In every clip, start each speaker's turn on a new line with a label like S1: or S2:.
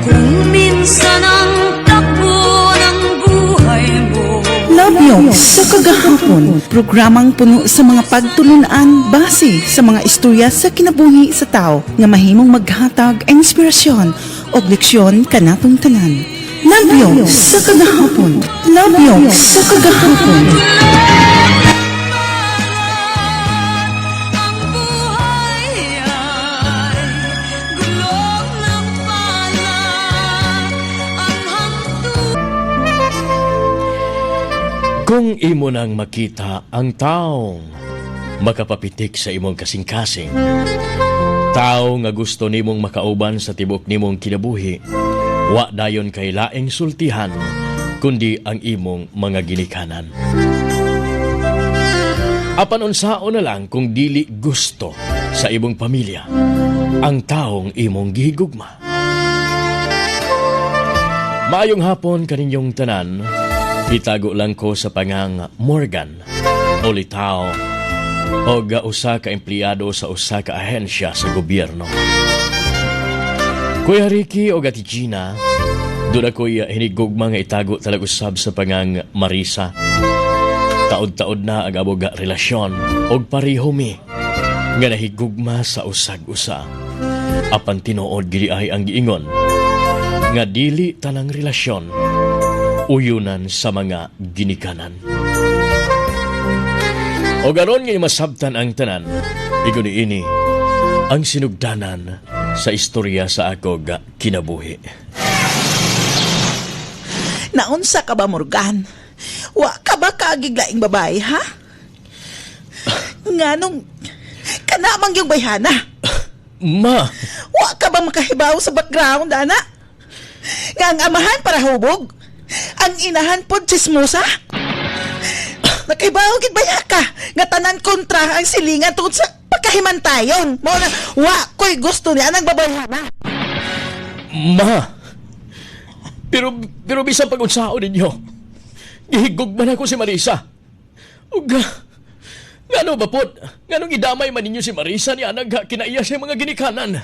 S1: Kung minsan ang takbo ng buhay mo.
S2: Labyo sa Kagahapon, programang puno sa mga pagtulunan base sa mga istorya sa kinabuhi sa tao nga mahimong maghatag inspirasyon o leksyon kanatong tanan. Labyo sa Kagahapon, Labyo sa Kagahapon.
S1: Ang buhay ay gulong ng palad. Ang hantu.
S3: Kung imo nang makita ang taong makapapitik sa imong kasing-kasing, tao nga gusto nimong makauban sa tibok nimong kinabuhi, wa dayon kay laing sultihan, kundi ang imong mga ginikanan. Apan unsao na lang kung dili gusto sa imong pamilya ang taong imong gihigugma. Maayong hapon kaninyong tanan. Itago lang ko sa pangang Morgan o Litao o usa ka empleyado sa usa ka ahensya sa gobyerno. Kuya Ricky o Ate Gina, doon ako'y hinigugma nga itago talaga usab sa pangang Marisa. Taod-taod na ang among relasyon og pareho mi nga nahigugma sa usag-usa. Apan tinuod gidi ay ang giingon nga dili tanang relasyon uyunan sa mga ginikanan. O garon nga masabtan ang tanan, igo ni ini ang sinugdanan sa istorya sa akog kinabuhi.
S4: Naunsa ka ba, Morgan? Wa ka ba kaagig laing babae, ha? Nganong kanamang yung bayhana?
S3: Ma,
S4: Wa ka ba makahibaw sa background, ana? Nga ang amahan para hubog? Ang inahan pod chismosa? Nakahibaw gid baya ka nga tanan kontra ang silingan tungod sa pagkahimantayon. Mao na wa ko'y gusto niya anang babayhana.
S3: Ma. Pero pero bisan pag unsaon ninyo, gihigugma na ko si Marisa. Ug ngano ba pod? Nganong idamay man ninyo si Marisa ni anang kinaiya sa mga ginikanan?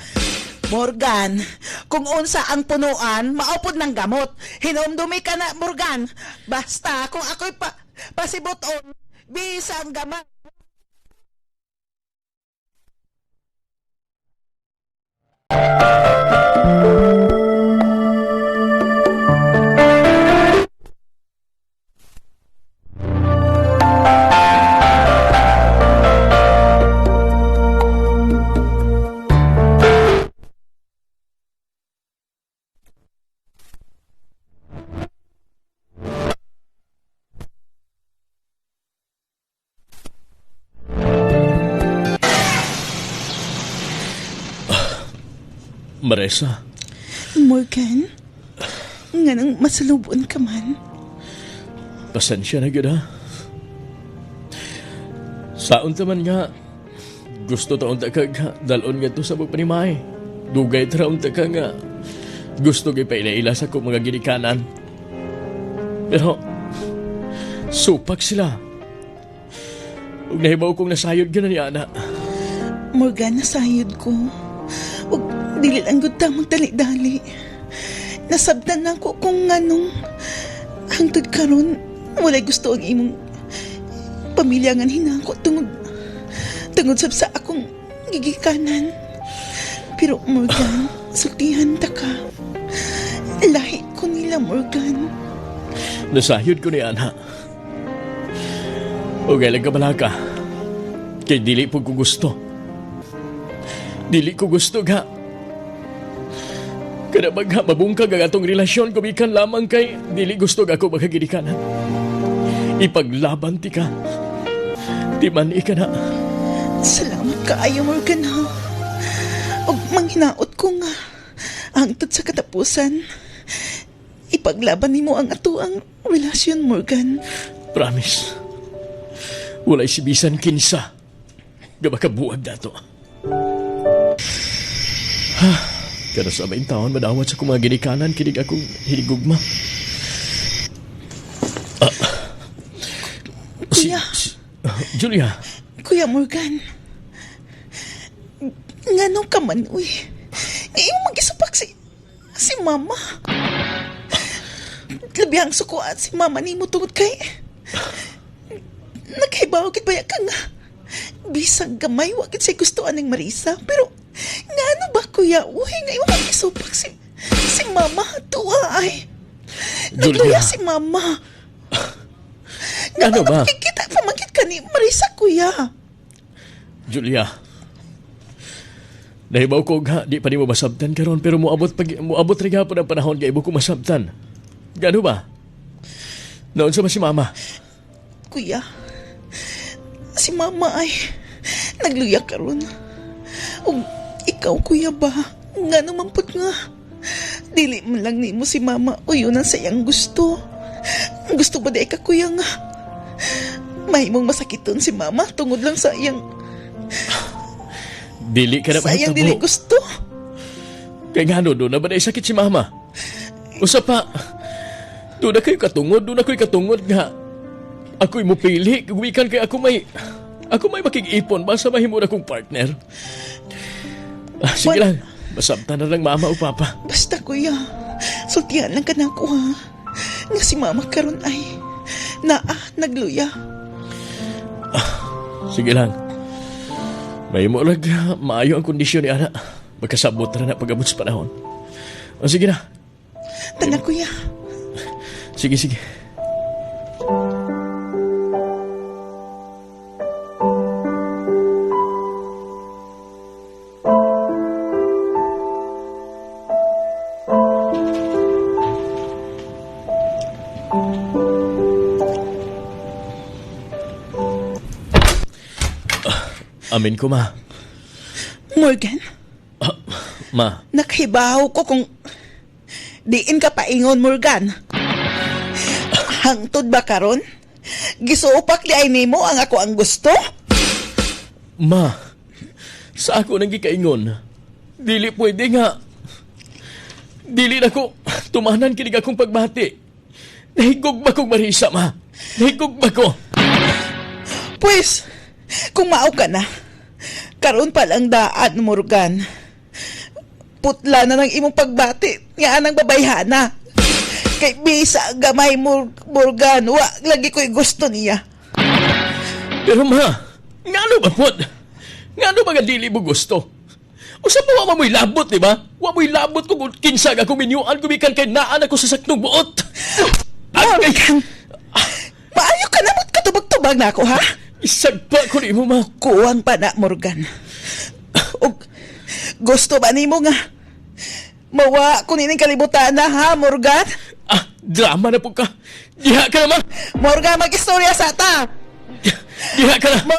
S4: Morgan, kung unsa ang punuan, maupod ng gamot. Hinumdumi ka na, Morgan. Basta kung ako'y pasibuton, bisa ang gamot.
S3: Marisa,
S2: Morgan, nga nang masalubon ka man.
S3: pasensya na gyud ha. Saon ta man nga gusto ta unta ka nga dalon nga to sa pagpanimay. Dugay tra unta ka nga gusto gyud paila-ila sa akong mga ginikanan. Pero supak sila. Ug nahibaw kong nasayod gyud na ni ana.
S2: Morgan, nasayod ko. Ug dili lang gud ta magdali-dali. Nasabtan na ko kung nganong hangtod karon walay gusto ang imong pamilya nga hinako tungod tungod sab sa akong gigikanan. Pero Morgan, sultihan ta ka. Lahi ko nila, Morgan.
S3: Nasayod ko ni ana. O lang ka balaka. Kay dili po ko gusto. Dili ko gusto ga. Kada magha mabungkag ang atong relasyon gumikan lamang kay dili gusto ga ako magkagidikanan. Ipaglaban ti ka. Di man ika na.
S2: Salamat kaayo, Morgan, ha. Og manghinaot ko nga hangtod sa katapusan, ipaglaban nimo ang atoang relasyon, Morgan.
S3: Promise. Walay si bisan kinsa. Ga makabuag dato. Ha. Pero sa maing taon, madawat sa akong mga ginikanan, kinig akong hinigugma. Ah,
S2: Kuya.
S3: Julia,
S2: Kuya Morgan. Ngano ka man, uy. Ngayon mag-isupak si mama. Labihang sukuan si mama ni mo tungod kay. Naghibaw kit baya ka nga. Bisag gamay, wa kit siya gusto aning Marisa. Pero, ngano ba kuya? Uy, ngayon mag-isupak si mama. Tuwa ay.
S3: Julia.
S2: Nagluya si mama.
S3: Ngano ba?
S2: Kita pamangkit ka ni Marisa, kuya.
S3: Julia. Nahibaw ko nga, di pa nimo masabtan karon pero moabot pag moabot ra gihapon ang panahon nga imo ko masabtan. Gano ba? Naunsa ba si mama?
S2: Kuya, si mama ay nagluya karon. Ug ikaw, kuya ba? Nga naman pud nga. Dili man lang nimo si mama o yun ang sayang gusto. Gusto ba di ka, kuya nga? Mahimong masakiton si mama tungod lang sa iyang
S3: Dili ka na
S2: sa iyang dili
S3: mahitabo.
S2: gusto.
S3: Kay ngano do na ba na sakit si mama? Usa pa, doon na kayo katungod, doon na kayo katungod nga. Ako'y mupili, gumikan kay ako may makig-ipon ba sa mahimo na kong partner. Ah, sige lang, masabtan na lang mama o papa.
S2: Basta kuya, sultihan lang ka na ako ha. Nga si mama karon ay naa nagluya.
S3: Sige lang. May mo lang maayo ang kondisyon ni Ana. Magkasabot na na pag-abot sa panahon. O sige na.
S2: Tana kuya.
S3: Sige, sige. Ah, amin ko, ma.
S2: Morgan,
S3: Ma,
S2: nakahibaw ko kung diin ka paingon, Morgan. Hangtod ba karon? Gisuupak di ay nimo ang ako ang gusto?
S3: Ma, sa ako nang gikaingon, dili pwede nga. Dili na ko tumanan kinig akong pagbati. Nahigog ba kong Marisa, ma? Nahigog ba ko?
S2: Pwes, kung mao ka na, karon pa lang daan, Morgan. Putla na ng imong pagbati, nga anang babayhana. Kay bisa gamay Morgan, wa lagi ko'y gusto niya.
S3: Pero ma, ngano ba pod? Ngano ba nga dili mo gusto? Usa pa wa mo'y labot, di ba? Wa mo'y labot kung kinsa nga kuminyuan gumikan kay naan ako sa saknong buot.
S2: Morgan, maayo ka na mo't katubag-tubag na ako, ha?
S3: Isagpa ko nimo, ma.
S2: Kuwang pa na, Morgan. Og gusto ba nimo nga mawa ko nining kalibutan na, ha, Morgan?
S3: Ah, drama na po ka. Diha ka na, ma.
S2: Morgan, mag-istorya sa ta!
S3: Diha ka na.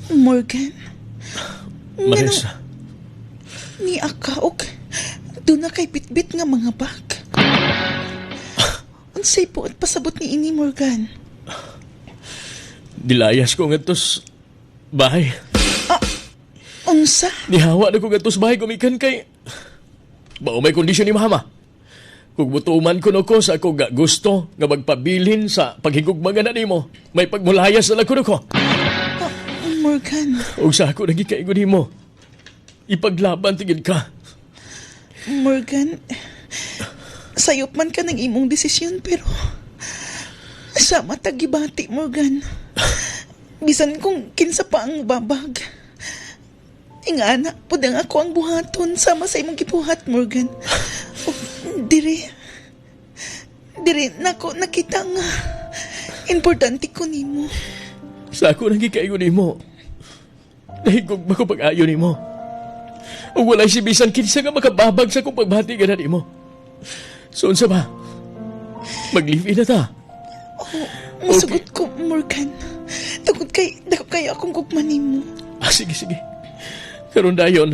S2: Morgan,
S3: Marisa.
S2: ni aka og doon na kay bitbit nga mga bag. Unsay po at pasabot ni ini Morgan?
S3: Dilayas ko nga tos bahay.
S2: Unsa?
S3: Nihawa na ko nga tos bahay gumikan kay bao may kondisyon ni mama. Kung butuman ko no ko sa ako ga gusto nga magpabilin sa paghigugma nga na nimo, may pagmulayas na lang ko no ko.
S2: Ah, Morgan,
S3: Og sa ako nagikaigo nimo. Ipaglaban tingin ka.
S2: Morgan, sayop man ka ng imong desisyon pero Sama tagibati, Morgan. Bisan kung kinsa pa ang babag. Ingana, pudang ako ang buhaton sama sa imong gibuhat, Morgan. O, dire. Dire, nako, nakita nga. Importante ko nimo.
S3: Sa ako nang gikaingon nimo. Nahigog ba ko pag-ayo nimo? Ug walay si bisan kinsa nga makababag sa akong pagbati gana nimo. So unsa ba? Mag-live-in na ta.
S2: Musugot ko, Morgan. Tungod kay, dako kayo akong gugma nimo.
S3: Ah, sige, sige. Karon dayon.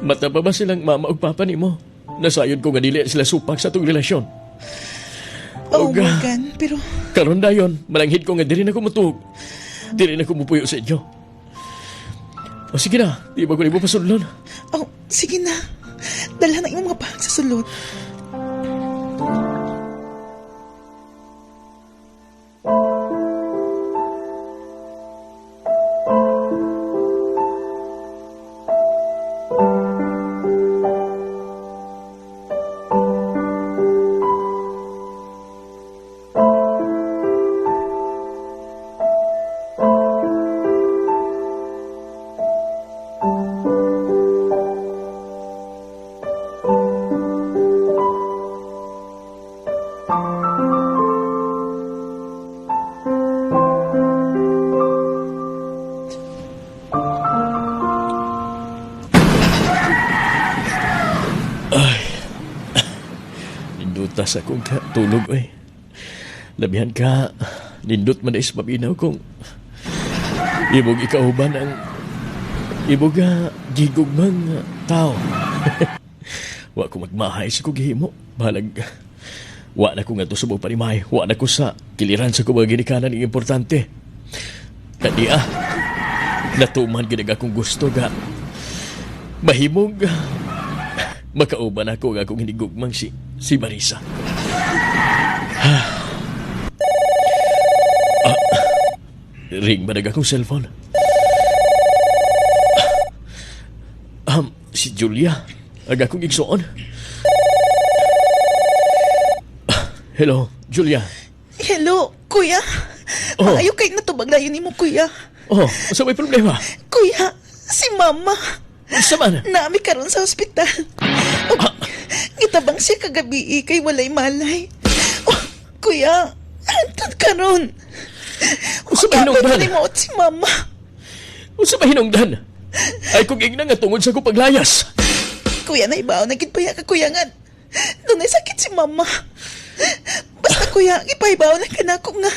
S3: Mata pa ba silang mama ug papa nimo? Nasayon ko nga dili sila supak sa atong relasyon.
S2: Oh,
S3: Oga.
S2: Morgan, pero
S3: Karon dayon, malanghid ko nga diri na ko mutuog. Diri na ko mupuyo sa inyo. O sige na, di ba ko nimo pasudlon?
S2: oh, sige na. Dala na imong mga bag sa sulod.
S3: Ninduta sa akong tulog oy. Labihan ka, nindot man is mabinaw kung ibog ikauban ang ibog gigugmang tao. Wa ko magmahay sa kong gihimo. Balag, wa na ko nga to subong panimay. Wa na ko sa kiliran sa kong mga ginikanan ang importante. Kadi natuman ginag akong gusto ga. Mahimog, makauban ako nga akong hinigugmang si Marisa. Ring ba nag akong cellphone? Si Julia. Ang akong igsoon. Hello, Julia.
S2: Hello, kuya.
S3: Oh.
S2: Ayaw kay natubag layon nimo, kuya.
S3: Oh, sa may problema?
S2: Kuya, si mama.
S3: Sa man?
S2: Naami karon sa ospital. Oh, gitabang siya kagabi eh, kay walay malay. Oh, kuya, antod karon.
S3: Usa ba hinungdan?
S2: Kapoy si mama.
S3: Unsa ba hinungdan? Ay kung igna nga tungod sa akong paglayas.
S2: Kuya, naibaw na gid pa ka kuya nga. Dunay sakit si mama. Basta kuya, ipahibaw na kanako nga.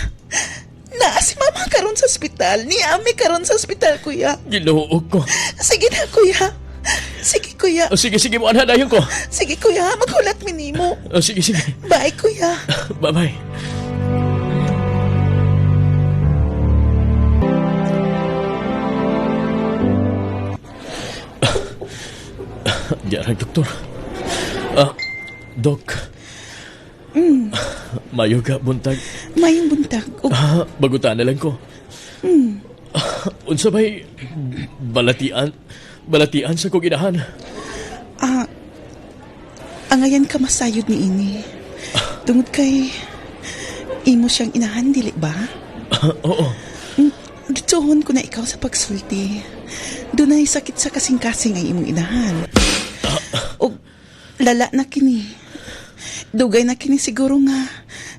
S2: Naa si mama karon sa ospital. Ni ami karon sa ospital, kuya.
S3: Ginoo ko.
S2: Sige na, kuya. Sige, kuya.
S3: Oh, sige, sige mo anha dayon ko.
S2: Sige, kuya. Maghulat mi nimo.
S3: Oh, sige, sige.
S2: Bye, kuya.
S3: Bye-bye. Diyan, doktor. Ah, Dok. Mayo ka, buntag.
S2: Mayong buntag. O,
S3: Ah, bagutan na lang ko. Ah, unsa ba'y balatian, balatian sa kong inahan?
S2: ah, angayan ka masayod ni ini. Tungod kay imo siyang inahan, dili ba?
S3: Ah, oo.
S2: Gitsuhon ko na ikaw sa pagsulti. Dunay sakit sa kasing-kasing ang imong inahan. O lala na kini. Dugay na kini siguro nga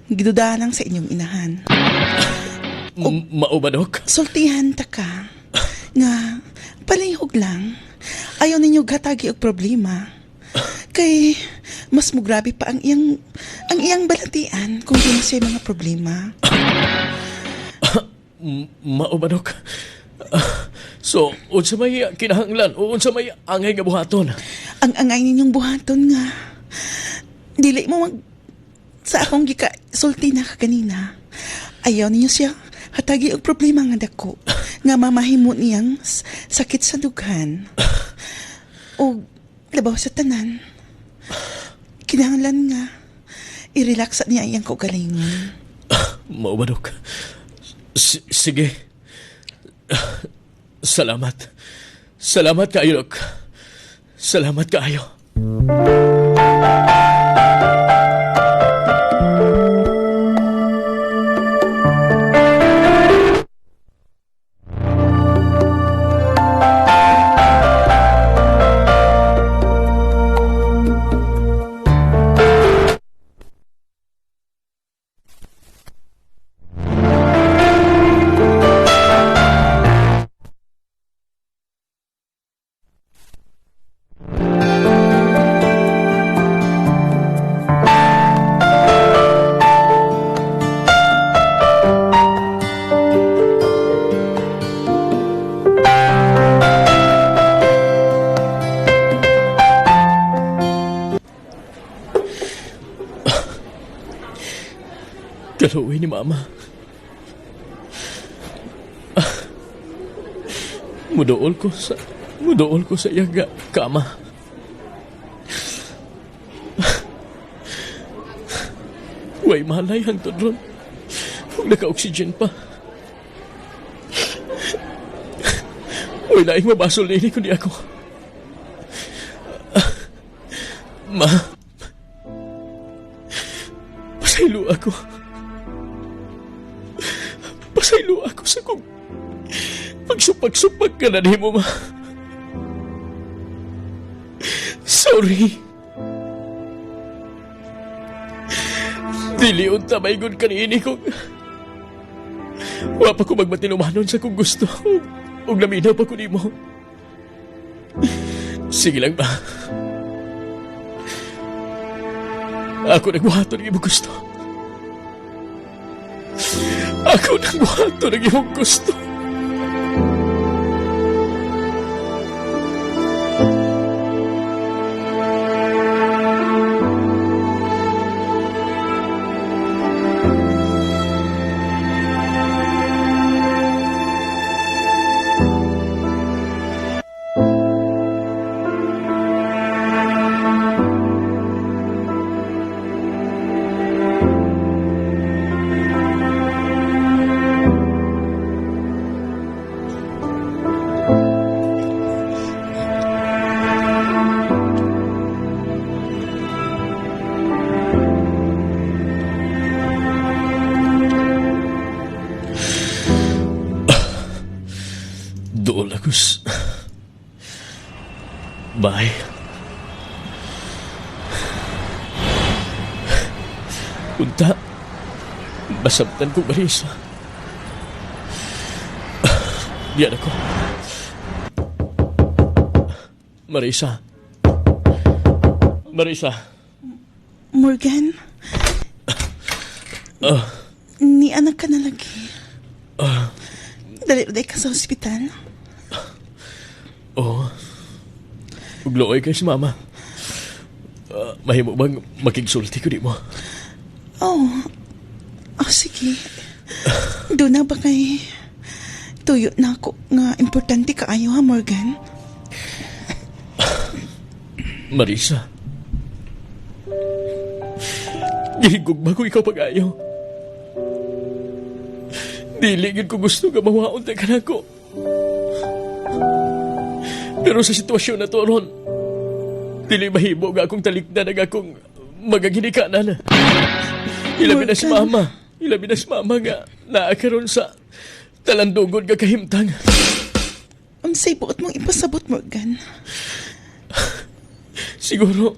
S2: giduda lang sa inyong inahan.
S3: Mao ba, Dok?
S2: Sultihan ta ka nga palihog lang. Ayaw ninyo gatagi og problema. Kay mas mugrabe pa ang iyang balatian kung di na siya mga problema.
S3: Mao ba, Dok? Ah, so, unsa may kinahanglan o unsa may angay nga buhaton?
S2: Ang angay ninyong buhaton nga dili mo mag sa akong gika sulti na ka kanina. Ayaw ninyo siya hatagi og problema nga dako nga mamahimo niyang sakit sa dughan. O labaw sa tanan. Kinahanglan nga i-relax niya iyang kaugalingon.
S3: Mao ba, Dok? Sige. Salamat. Salamat kaayo, Dok. Salamat kaayo. Kaluoy ni mama. Muduol ko sa iyang kama. Way malay hangtod ron. Ug naka-oxygen pa. Way laing mabasol nini kundi ako. Ma, pasaylo ako. Pasaylo ako sa kong pagsupag-supag ka na nimo, ma. Sorry. Dili unta maigon kaniini kong wa pa ko magmatinumanon sa kong gusto ug naminaw pa ko nimo. Sige lang ba? Ako nagbuhaton ng imong gusto. Ako nagbuhaton ng imong gusto. Dool ako Bye. Unta, masabtan ko Marisa. Diyan ako. Marisa. Marisa.
S2: Morgan? Ni anak ka na lagi. Dali-dali ka sa ospital.
S3: Oo. Ugluoy kay si mama. Mahimo bang makigsulti ko di mo?
S2: Oh. Oh, sige. Doon na ba kay... Tuyo na ako nga importante kaayo ha, Morgan?
S3: Marisa. Gihigugma ko ikaw pag-ayo. Dili gid ko gusto nga mawaon ta kanako. Pero sa sitwasyon na to ron, dili mahimo nga akong talikdan ang akong magaginikanan. Ilabi na si
S2: Morgan.
S3: mama. Ilabi na si mama nga naa karon sa talandugod nga kahimtang.
S2: Unsay buot mong ipasabot, Morgan?
S3: Siguro.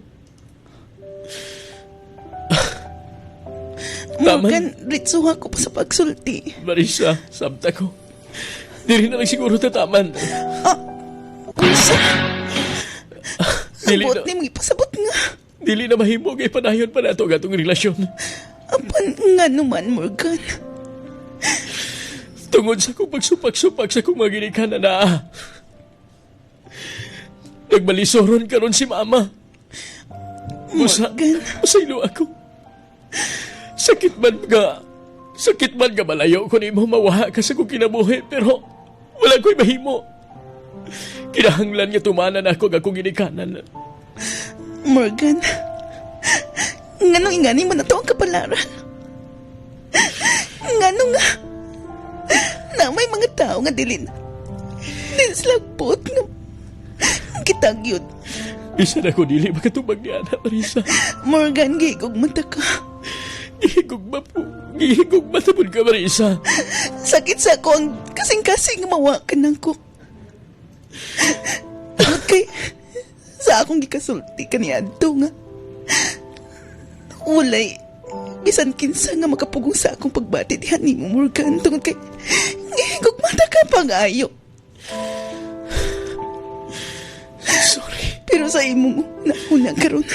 S3: Tama.
S2: Morgan, ritsuha ko pa sa pagsulti.
S3: Marisa, sabta ko. Dili na lang siguro tataman.
S2: Unsa?
S3: Dili
S2: Ang buot
S3: na,
S2: ni mong ipasabot nga.
S3: dili na mahimo kay panayon pa nato ang atong relasyon.
S2: Apan nga naman, Morgan.
S3: Tungod sa kong pagsupak-supak sa kong mga ginikanan na nagmalisoron karon si mama. Musa,
S2: Morgan.
S3: musaylo ako. Sakit man nga, sakit man nga malayo ko nimo mawaha ka sa kong kinabuhi, pero wala ko'y mahimo. Kinahanglan nga tumanan ako ang akong ginikanan.
S2: Morgan. Nganong ingani mo na to ang kapalaran? Ngano nga? Na may mga tao nga dili na. Dili sila buot nga kitag yun.
S3: Bisan ako dili makatubag ni Ana Marisa.
S2: Morgan, gigog man ta ka.
S3: Gihigugma po. Gihigugma tapon ka, Marisa.
S2: Sakit sa ako ang kasing-kasing mawa ka ng ko. Tungod kay sa akong gikasulti kaniadto nga. Walay bisan kinsa nga makapugong sa akong pagbati diha nimo Morgan tungod kay gihigugma ta ka pag-ayo.
S3: Sorry.
S2: Pero sa imo nauna karon.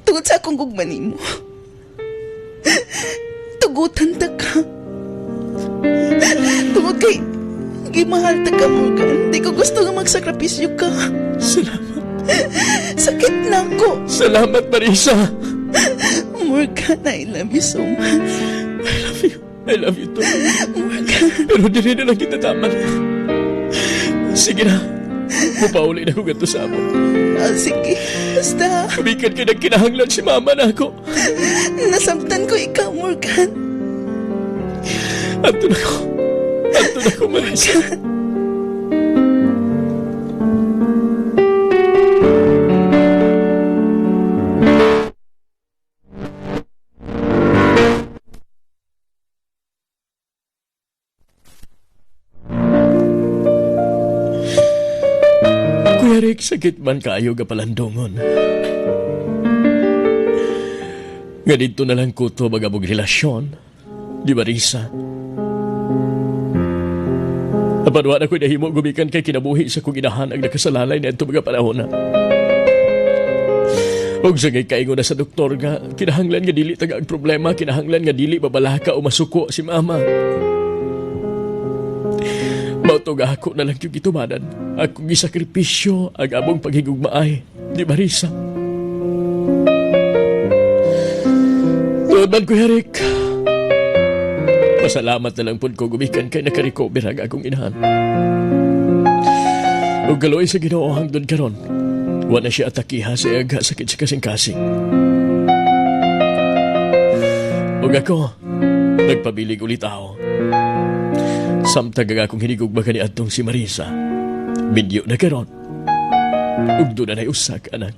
S2: Tungod sa akong gugma nimo. Tugutan ta ka. Tungod kay gimahal ta ka, Morgan. Di ko gusto nga magsakripisyo ka.
S3: Salamat.
S2: Sakit na ako,
S3: Salamat, Marisa.
S2: Morgan. Morgan, I love you so much.
S3: I love you. I love you too.
S2: Morgan.
S3: Pero dili na lang kita taman. Sige na. Mupauli na ko ganito sa amo.
S2: Ah, sige, basta.
S3: Gumikan kay nagkinahanglan si mama na ako.
S2: Nasabtan ko ikaw, Morgan.
S3: Anto na ko. Anto na ko, Marisa. Kuya Rick, sakit man kaayo gapalandongon. Nga dito na lang ko to magabog relasyon. Di ba, Risa? Apan wa na ko'y nahimo gumikan kay kinabuhi sa kong inahan ang nakasalalay na mga panahon na. Og sa kay kaingon na sa doktor nga, kinahanglan nga dili taga ang problema, kinahanglan nga dili babalaka o masuko si mama. Mao to nga ako na lang yung gitumanan. Akong gisakripisyo ang among paghigugmaay. Di ba, Risa? Tuod man, Kuya Rick. Pasalamat na lang po ko gumikan kay nakarecover ang akong inahan. Ug galoy sa Ginoo hangtod karon. Wa na siya atakiha sa iyang sakit sa kasing-kasing. Ug ako, nagpabilig ulit ako. Samtang ang akong hinigugma kaniadtong si Marisa. Minyo na karon. Ug doon na usa ka anak.